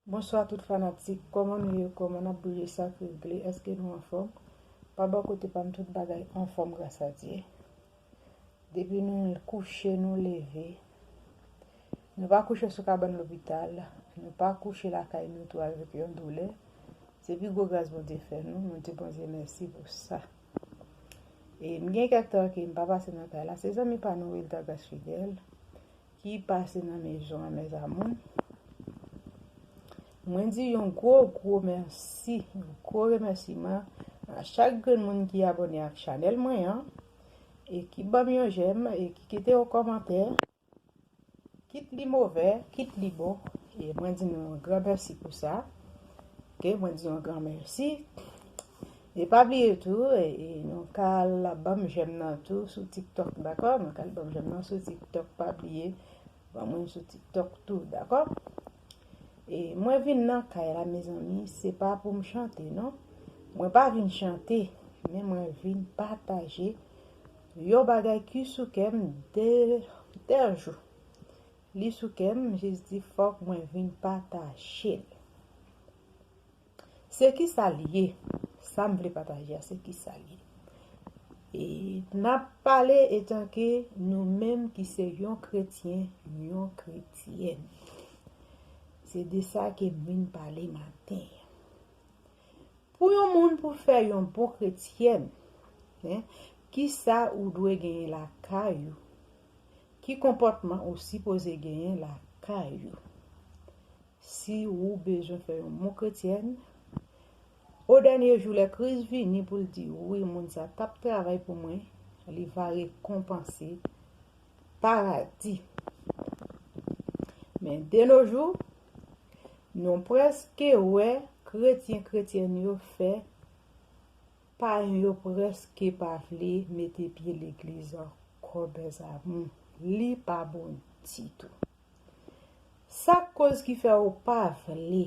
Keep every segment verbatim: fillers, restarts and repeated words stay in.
Bonswa tout fanatik, kòman nou ye, kòman n ap bouje, sa k regle, èske nou anfòm? Pa bò kote pa m, tout bagay anfòm gras a Dye. Depi nou kouche, nou leve. Nou pa kouche sou kabann lopital, nou pa kouche lakay nou tou avèk yon doulè. Se pi gwo gras Bondye fè nou, nou di Bondye mèsi pou sa. E m gen kèk tan ke m pa pase nan kay la, se zanmi pa nou Wilda Gras Fidèl ki pase nan mezon an, mes amours. Mwen di yon gwo, gwo mèsi, yon gwo remèsiman a chak grenn moun ki abòne ak chanèl mwen an, e ki ban m yon jèm, e ki kite yon kòmantè, kit li movè, kit li bon, e mwen di nou yon gran mèsi pou sa. Oke, mwen di yon gran mèsi. E pa bliye tou, e, e nou ka al ban m jèm nan tou sou TikTok, dakò? Nou ka al ban m jèm nan sou TikTok, pa bliye, ban mwen sou TikTok tou, dakò? E mwen vin nan kay la, mezanmi, se pa pou m chante, non. Mwen pa vin chante, men mwen vin pataje yon bagay ki sou kè m de, de jou. Li sou kè m, m jis di fòk mwen vin pataje l. Se ki sa l ye? Sa m vle pataje a, se ki sa l ye? E n ap pale etanke nou menm ki se yon kretyen, yon kretyèn. Se de sa ke m vin pale maten an. Pou yon moun pou fè yon bon kretyèn, en, ki sa ou dwe genyen lakay ou? Ki konpòtman ou sipoze genyen lakay ou? Si ou bezwen fè yon bon kretyèn, o dènye jou, lè Kris vini pou l di, wi, moun sa t ap travay pou mwen, li va rekonpanse paradi. Men de nos jours, nou prèske wè kretyen, kretyèn yo fè payen yo prèske pa vle mete pye legliz ankò, mes amours. Li pa bon ditou. Sa k koz ki fè ou pa vle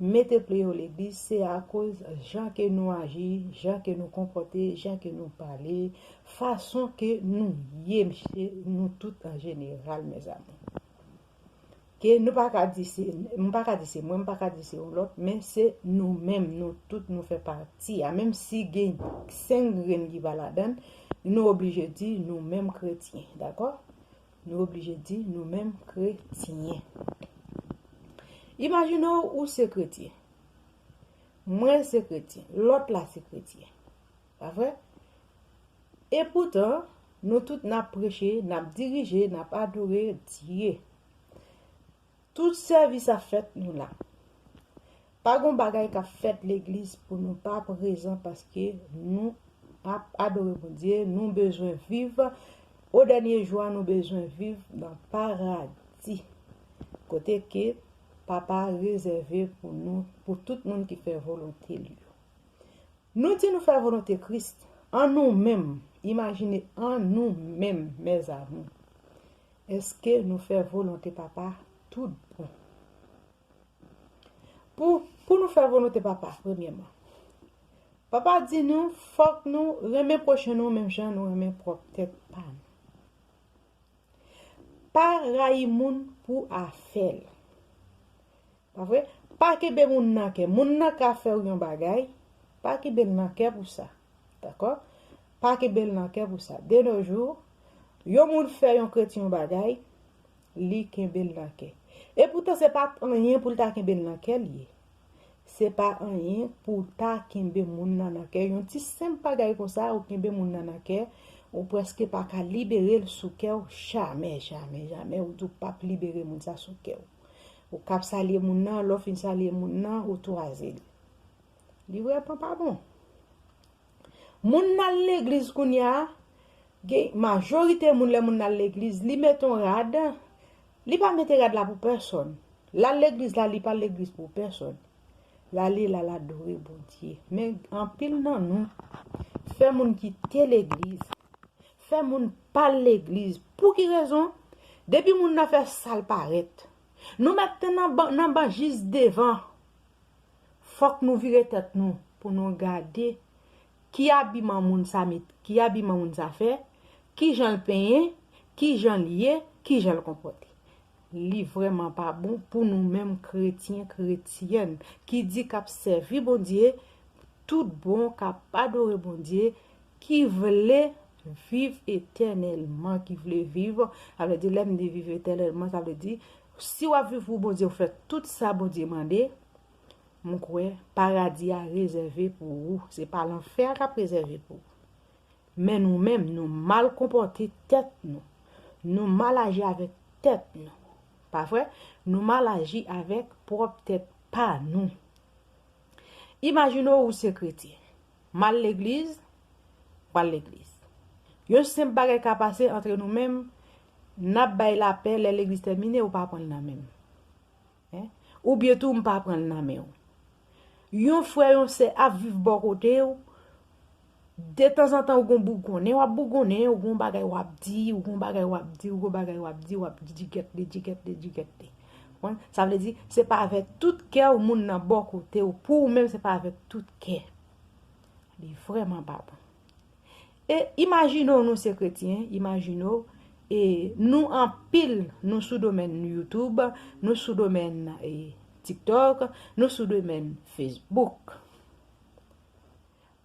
mete pye w legliz, se akoz jan ke nou aji, jan ke nou konpòte, jan ke nou pale, fason ke nou ye, mesye, nou tout an jeneral, mes amours. Ke nou pa ka di se, m pa ka di se mwen, m pa ka di se yon lòt, men se nou menm, nou tout nou fè pati a. Menm si gen senk grenn ki pa ladan l, nou oblije di nou menm kretyen, dakò? Nou oblije di nou menm kretyen. Imajine w, ou se kretyen. Mwen se kretyen. Lòt la se kretyen. Pa vre? Epoutan, nou tout n ap preche, n ap dirije, n ap adore Dye. Tout sèvis ap fèt, nou la. Pa gon bagay k ap fèt legliz pou nou pa prezan, paske nou ap adore Bondye, nou bezwen viv, o dènye jou a, nou bezwen viv nan paradi, kote ke Papa rezève pou nou, pou tout moun ki fè volonte l yo. Nou di nou fè volonte Kris, an nou menm, imajine an nou menm, mes amours. Èske nou fè volonte Papa tout bon? Pou, pou nou fè volonte Papa, premyèman, Papa di nou, fòk nou renmen pwochen nou menm jan nou renmen pwòp tèt pa nou. Pa rayi moun pou afè l. Pa vre? Pa kenbe moun nan kè. Moun nan ka fè w yon bagay, pa kenbe l nan kè pou sa. Dakò? Pa kenbe l nan kè pou sa. De nos jours, yon moun fè yon kretyen yon bagay, li kenbe l nan kè. Epoutan, se pa t anyen pou l ta kenbe l nan kè l ye. Se pa anyen pou w ta kenbe moun nan nan kè. Yon ti senp bagay konsa, ou kenbe moun nan nan kè, ou prèske pa ka libere l sou kè w jamè, jamè, jamè. Ou di w p ap libere moun sa sou kè w. Ou k ap salye moun nan, lè w fin salye moun nan, ou twaze l. Li vrèman pa bon. Moun nan legliz kounye a, gen majorite moun, lè moun nan legliz, li mete yon rad, li pa mete rad la pou pèsòn. L al legliz la, li pa al legliz pou pèsòn. L ale, l al adore Bondye. Men anpil nan nou fè moun kite legliz, fè moun pa al legliz. Pou ki rezon? Depi moun nan fè sa l parèt, nou mèt nan ban, nan ban jis devan. Fòk nou vire tèt nou pou nou gade ki abiman moun sa met, ki abiman moun sa fè, ki jan l penyen, ki jan l ye, ki jan l konpòte. Li vrèman pa bon pou nou menm kretyen, kretyèn, ki di k ap sèvi Bondye tout bon, k ap adore Bondye, ki vle viv etènèlman, ki vle viv, sa vle di, lè m di viv etènèlman, sa vle di, si w ap viv pou Bondye, w fè tout sa Bondye mande, m kwè paradi a rezève pou ou. Se pa lanfè a k ap rezève pou ou. Men nou menm, nou mal konpòte tèt nou. Nou mal aji avèk tèt nou. Pa vre? Nou mal aji avèk pwòp tèt pa nou. Imajine w, ou se kretyen. M al legliz, w al legliz. Yon senp bagay ka pase antre nou menm, n ap bay lapè lè legliz tèmine, ou pa pran l nan men m. Hein? Oubyen tou, m pa pran l nan men w. Yon frè, yon sè ap viv bò kote w, detanzantan ou gon bougonnen, w ap bougonnen, ou gon bagay w ap di, ou gon bagay w ap di, ou gon bagay w ap di, w ap di gèt li, di gèt li, di gèt li. Konprann? Sa vle di, se pa avèk tout kè w moun nan bò kote w. Pou ou menm, se pa avèk tout kè. Li vrèman pa bon. E imajine w, nou se kretyen, imajine w, e nou anpil, nou sou domèn YouTube, nou sou domèn, e, TikTok, nou sou domèn Facebook.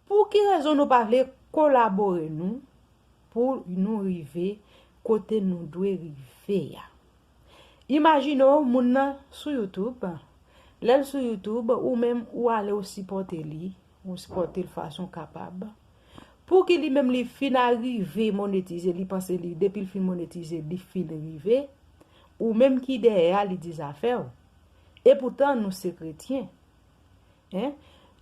Pou ki rezon nou pa vle kolabore nou pou nou rive kote nou dwe rive a? Imajine w, moun nan sou YouTube, lè l sou YouTube, ou menm ou ale ou sipòte li, ou sipòte l fason w kapab. Pou ki li menm li fin arive monetize, li panse li, depi l fin monetize, li fin rive, ou menm ki dèyè a, li di zafè w. E poutan, nou se kretyen. Hein?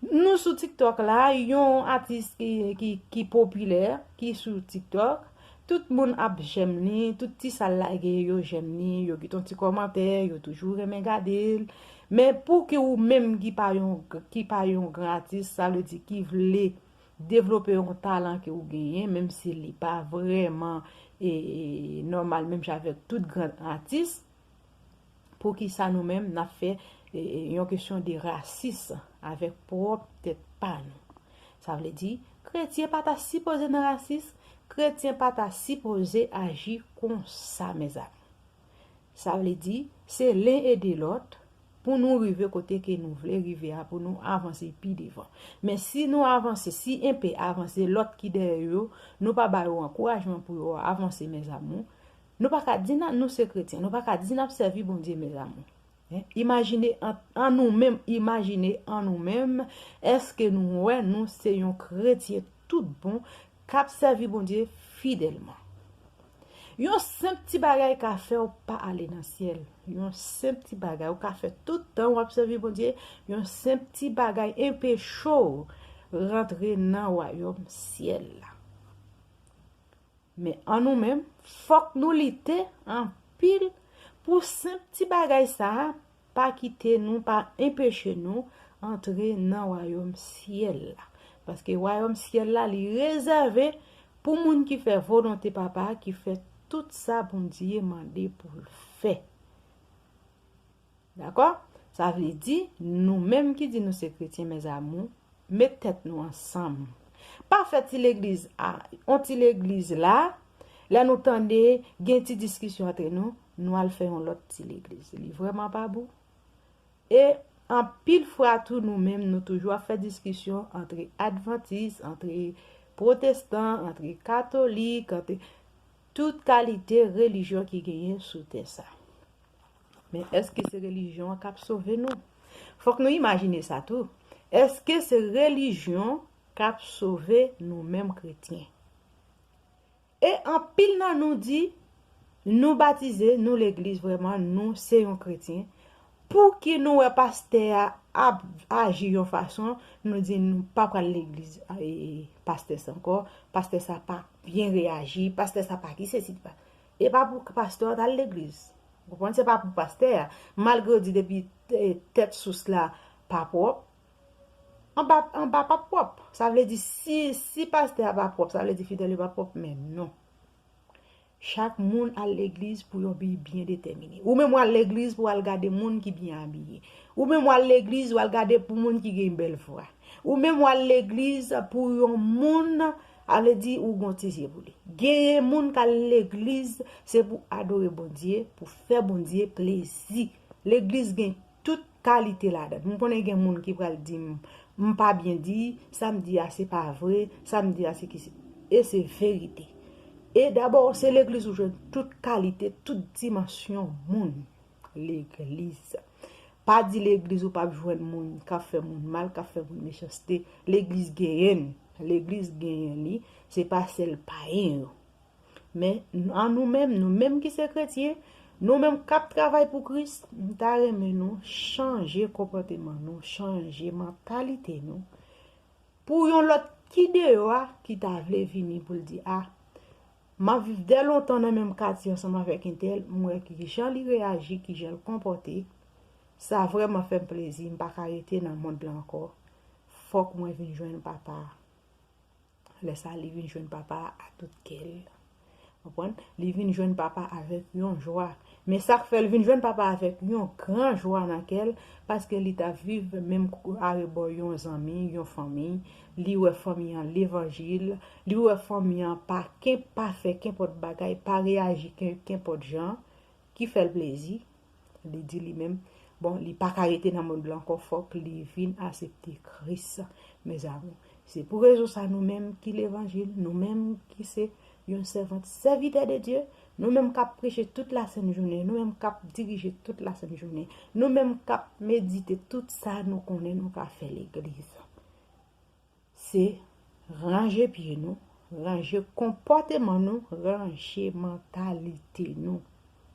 Nou sou TikTok la, yon atis ki, ki, ki popilè, ki sou TikTok, tout moun ap jèm li, tout ti sa l lage yo jèm li, yo kite yon ti kòmantè, yo toujou renmen gade l. Men pou ki ou menm ki pa yon, ki pa yon gran atis, sa vle di ki vle devlope yon talan ke ou genyen, menm si li pa vrèman, e, e, nòmal, menm jan avèk tout gran atis, poukisa nou menm n ap fè, e, e, yon kesyon de rasis avèk pwòp tèt pa nou? Sa vle di, kretyen pa ta sipoze nan rasis, kretyen pa ta sipoze aji konsa, mezanmi. Sa vle di, se len ede lòt pou nou rive kote ke nou vle rive a, pou nou avanse pi devan. Men si nou avanse, si enpe avanse, lòt ki dèyè yo, nou pa ba yo ankourajman pou yo avanse, mes amours, nou pa ka di n a, nou se kretyen, nou pa ka di n ap sèvi Bondye, mes amours. Hein? Imajine an, an nou menm, imajine an nou menm, èske nou wè nou se yon kretyen tout bon k ap sèvi Bondye fidèlman? Yon senp ti bagay ka fè w pa ale nan syèl. Yon senp ti bagay ou ka fè tout tan w ap sèvi Bondye, yon senp ti bagay enpeche w rantre nan wayòm syèl la. Men an nou menm, fòk nou lite anpil pou senp ti bagay sa a pa kite nou, pa enpeche nou antre nan wayòm syèl la. Paske wayòm syèl la, li rezève pou moun ki fè volonte Papa a, ki fè tout sa Bondye mande pou l fè. Dakò? Sa vle di, nou menm ki di nou se kretyen, mes amours, met tèt nou ansanm. Pa fè ti legliz a, on ti legliz la, lè nou tande gen ti diskisyon antre nou, nou al fè yon lòt ti legliz. Li vrèman pa bon. E anpil fwa tou, nou menm, nou toujou ap fè diskisyon antre advantis, antre pwotestan, antre katolik, antre tout kalite relijyon ki genyen sou tè sa. Men èske se relijyon an k ap sove nou? Fòk nou imajine sa tou. Èske se relijyon k ap sove nou menm kretyen? E anpil nan nou di, nou batize, nou legliz vrèman, nou se yon kretyen. Pouki nou wè pastè a ap aji yon fason, nou di nou pa pral legliz, e, pastè sa ankò, pastè sa pa byen reyaji, pastè sa pa ki sesi, pa. E pa pou pastè a t al legliz. Ou konprann? Se pa pou pastè a. Malgre yo di depi, e, tèt sous la pa pwòp, anba, anba p ap pwòp. Sa vle di, si, si pastè a pa pwòp, sa vle di fidèl yo pa pwòp, men non. Chak moun al legliz pou yon bi byen detèmine. Ou menm w al legliz pou w al gade moun ki byen abiye. Ou menm w al legliz, w al gade pou moun ki gen bèl vwa. Ou menm w al legliz pou yon moun A vle di ou gon ti zye pou li. Genyen moun k al legliz, se pou adore Bondye, pou fè Bondye plezi. Legliz gen tout kalite ladan. M konnen gen moun ki pral di m, m pa byen di, sa m di a se pa vre, sa m di a se ki se. E se verite. E dabò, se legliz ou jwenn tout kalite, tout dimansyon moun. Legliz. Pa di legliz ou p ap jwenn moun k ap fè moun mal, k ap fè moun mechanste. Legliz genyen l. Legliz genyen li. Se pa sèl payen yo. Men, an nou menm, nou menm ki se kretyen, nou menm k ap travay pou Kris, m ta renmen nou chanje konpòteman nou, chanje mantalite nou. Pou yon lòt ki deyò a, ki ta vle vini pou l di, a, m ap viv dè lontan nan menm katye ansanm avèk entèl, m wè ki jan li reyaji, ki jan l konpòte, sa vrèman fè m plezi, m pa ka rete nan mond lan ankò. Fòk mwen vin jwenn papa a. Lè sa a, li vin jwenn papa a tout kè l. Konprann? Li vin jwenn papa avèk yon jwa. Men sa k fè l vin jwenn papa avèk yon gran jwa nan kè l, paske li t ap viv menm arebò yon zanmi, yon fanmi. Li wè fanmi an levanjil, li wè fanmi an pa ken, pa fè kenpòt bagay, pa reyaji ken, kenpòt jan ki fè l plezi. Li di li menm, bon, li pa ka rete nan mond lan ankò, fòk li vin aksepte Kris. Mes amours, se pou rezon sa nou menm ki levanjil, nou menm ki se yon sèvant, sèvitè de Dye, nou menm k ap preche tout lasent jounen, nou menm k ap dirije tout lasent jounen, nou menm k ap medite tout sa nou konnen nou ka fè legliz. Se ranje pye nou, ranje konpòteman nou, ranje mantalite nou.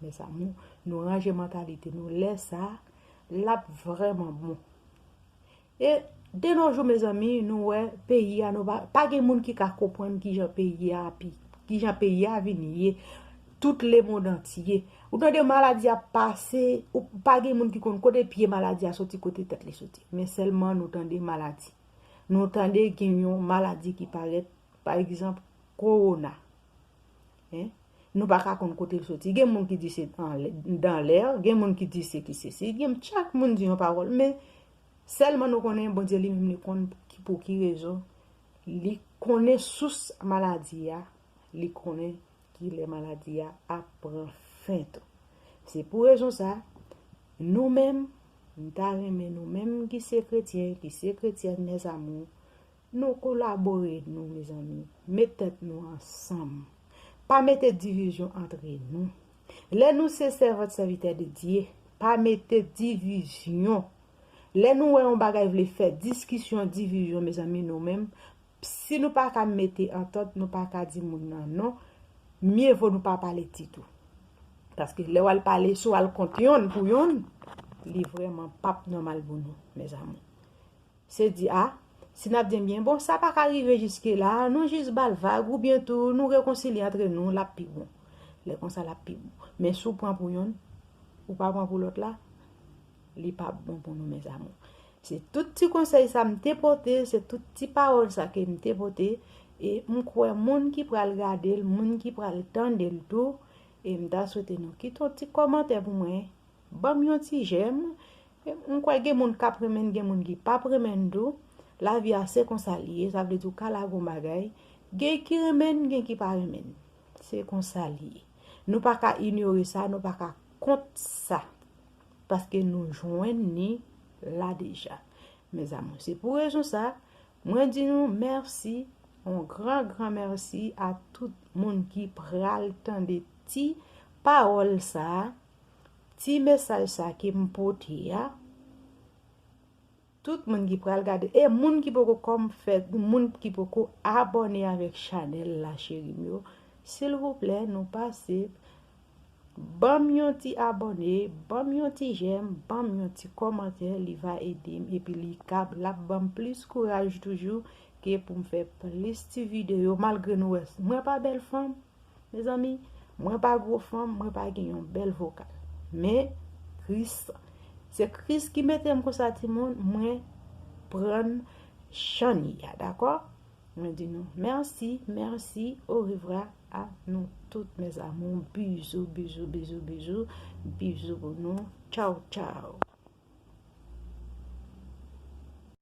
Mes amours, nou ranje mantalite nou. Lè sa a, l ap vrèman bon. E de nos jours, mezanmi, nou wè peyi a, nou pa, pa gen moun ki ka konprann kijan peyi a pi, kijan peyi a vin ye, tout lemonn antye. Ou tande maladi a pase, ou pa gen moun ki konn kote pye maladi a soti, kote tèt li soti. Men sèlman nou tande maladi. Nou tande gen yon maladi ki parèt, pa egzanp, kowona. Hein? Nou pa ka konn kote l soti. Gen moun ki di se anlè, dan lè, gen moun ki di se ki se si, gen, chak moun di yon pawòl, men sèlman nou konnen Bondye li menm li konn ki, pou ki rezon. Li konnen sous maladi a, li konnen ki lè maladi a ap pran fen tou. Se pou rezon sa, nou menm, m ta renmen nou menm ki se kretyen, ki se kretyèn, mes amours, nou kolabore nou, mezanmi. Met tèt nou ansanm. Pa mete divizyon antre nou. Lè nou se sèvant, sèvitè de Dye, pa mete divizyon. Lè nou wè yon bagay vle fè diskisyon, divizyon, mezanmi, nou menm, si nou pa ka mete antant, nou pa ka di moun nan non, mye vo nou pa pale ditou. Paske lè w al pale, si w al kont yonn pou yonn, li vrèman p ap nòmal pou nou, mes amours. Se di, a, si n ap di, byen, bon, sa pa ka rive jiske la, nou jis ba l vag, oubyen tou, nou rekonsilye antre nou, l ap pi bon. Lè konsa, l ap pi bon. Men si w pran pou yonn, ou pa pran pou lòt la, li p ap bon pou nou, mes amours. Se tout ti konsèy sa m te pote, se tout ti pawòl sa ke m te pote, e m kwè moun ki pral gade l, moun ki pral tande l tou, e m ta swete nou kite yon ti kòmantè pou mwen, ban m yon ti jèm. M kwè gen moun k ap renmen n, gen moun ki p ap renmen n tou. Lavi a se konsa li ye, sa vle di w ka lage yon bagay. Gen ki renmen n, gen ki pa renmen n. Se konsa li ye. Nou pa ka inyore sa, nou pa ka kont sa. Paske nou jwenn ni la deja. Mes amours, se pou rezon sa, mwen di nou mèsi, yon gran, gran mèsi a tout moun ki pral tande ti pawòl sa, ti mesaj sa ke m pote a. Tout moun ki pral gade, e moun ki poko kòm fè, moun ki poko abòne avèk chanèl la, cheri m yo, silvouplè, nou pase, ban m yon ti abòne, ban m yon ti jèm, ban m yon ti kòmantè, li va ede m, epi li ka, l ap ban m plis kouraj toujou, ke pou m fè plis ti videyo, malgre nou wè, mwen pa bèl fanm, mezanmi, mwen pa gwo fanm, mwen pa gen yon bèl vokal. Men, Kris, se Kris ki mete m konsa, timoun, mwen pran chan li a, dakò? Mwen di nou mèsi, mèsi, orevwa a nou tout, mes amours. Bizou, bizou, bizou, bizou, bizou pou nou. Tchaw, tchaw.